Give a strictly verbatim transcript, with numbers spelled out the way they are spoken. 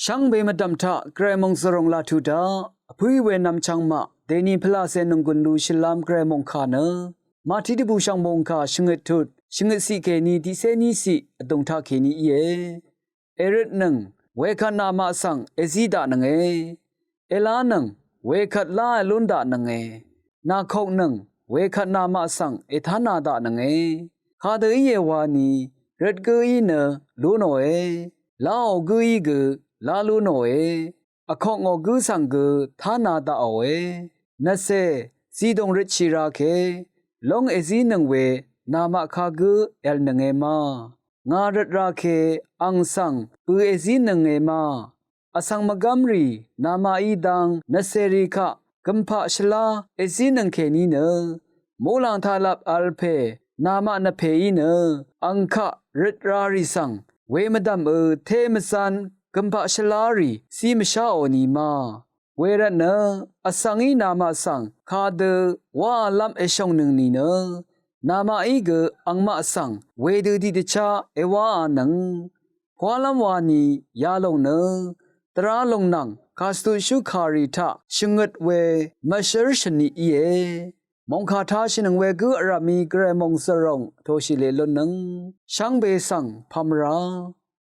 Shvngbe mvdv̀m taq gvray mòngzvròng laq tuq daq vpǿí we nvmchvng maq dèni pvlàcè nònggùn lu shvlám gvray mòngkà nø Mati dvbùshv̀ng mòngkà shvngøt tut shvngøt ciq kèní tiqcé ní ciq vdùng taqkèní íe. Èrøtnøng wekvt namaq svng èzí daqnønge. Èlánøng wekvt lá èlún daqnønge. Nàkoknøng wekvt namaq svng ètána daqnønge. Kadø íe wani røt gǿí nø lú nòe. Láò gǿí gø lá lú nòe. Vkokngò gǿ svng gø tána daqòe. Nvcè zidòng røtshì ra ke lóng èzínøng we namaq kagǿ èv̀lnønge ma. Ngà røt ra ke ang svng bø èzínønge ma. Vsvng mvgv́mrì namaqí dang nvcèrì kaq gømpaq shvlá èzínøng kèní nø muqlàng taqlap vl pè namaq nvpèí nø ang kaq røt rarì svng wemvdv̀mø té mvzan gømpaq shvlárì cí mvsháò ni ma. Wervtnø vsvngí namaq svng kadø wálv́m èshòngnøng nìnø namaqí gø angmaq svng wedø tiqdvchá èwáānøng. Pwálv́m wani yalòng nø dvrá lòng nvng kàcvtutshú kàrì taq shvngøt we mvshǿr shvni íe. Mòngkà tāshìnøng wegǿ vrv̀mí gvray mòngzvròng vtōshì leq lúnnøng shvngbe svng pv̄m ra.